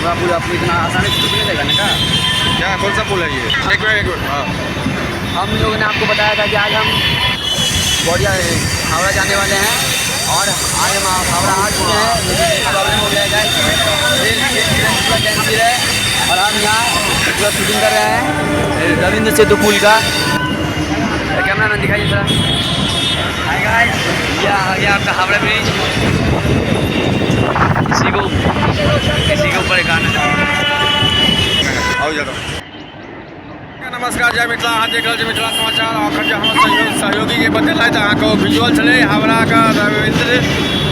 हावड़ा पुल आपको इतना आसानी से नहीं मिलेगा ना का। क्या कौन सा पुल है ये? एक मिनट, एक मिनट, हाँ। हम लोगों ने आपको बताया था कि आज हम बढ़िया हावड़ा जाने वाले हैं और आज हम हावड़ा आ चुके हैं, लेकिन प्रॉब्लम हो गया है, ट्रेन ट्रेन पूरा कैंसिल है और हम यहाँ पूरा शूटिंग कर रहे हैं रविंद्र सेतु पुल का। कैमरा मैन दिखाइए थोड़ा। हाय गाइस, यह आ गया आपका हावड़ा ब्रिज। इसी को ऊपर गाना। आउ जाता। नमस्कार, जय मिथिला। अहाँ देख रहल छी मिथिला समाचार। अखन जे हमर सहयोगी जे बतेलथि अहाँके, ओ विजुअल छलै हावड़ाके रविन्द्र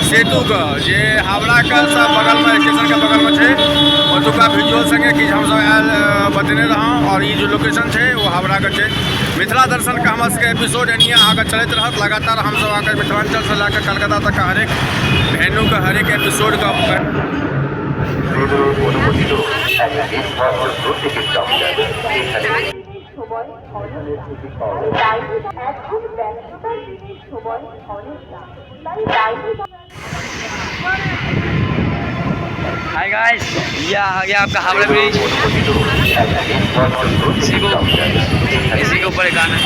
सेतुके, जे हावड़ाके सब बगलमे, स्टेशनके बगलमे छै। ओतुका विजुअल संगे किछु हमसब आयल बतेने रहौं और ई जे लोकेशन छै, ओ हावड़ाके छै। मिथिला दर्शनके हमर सबके एपिसोड एनाहिए अहाँके चलैत रहत लगातार। हमसब अहाँके मिथिलाञ्चलसँ लए कऽ कलकत्ता तक हरेक भेन्यूके हरेक एपिसोडके অনুমোদিত এক নির্ভরযোগ্য টিকিট কাউন্টার এখানে সময় অনেক, তাই এখন ব্যস্ততার দিনে সময় অনেক দাম, তাই লাইনে हाय गाइस, यह आ गया आपका हावड़ा ब्रिज। অনুমোদিত এক নির্ভরযোগ্য इसी टिकिट को काउंटर एखाने इसी के ऊपर गाना।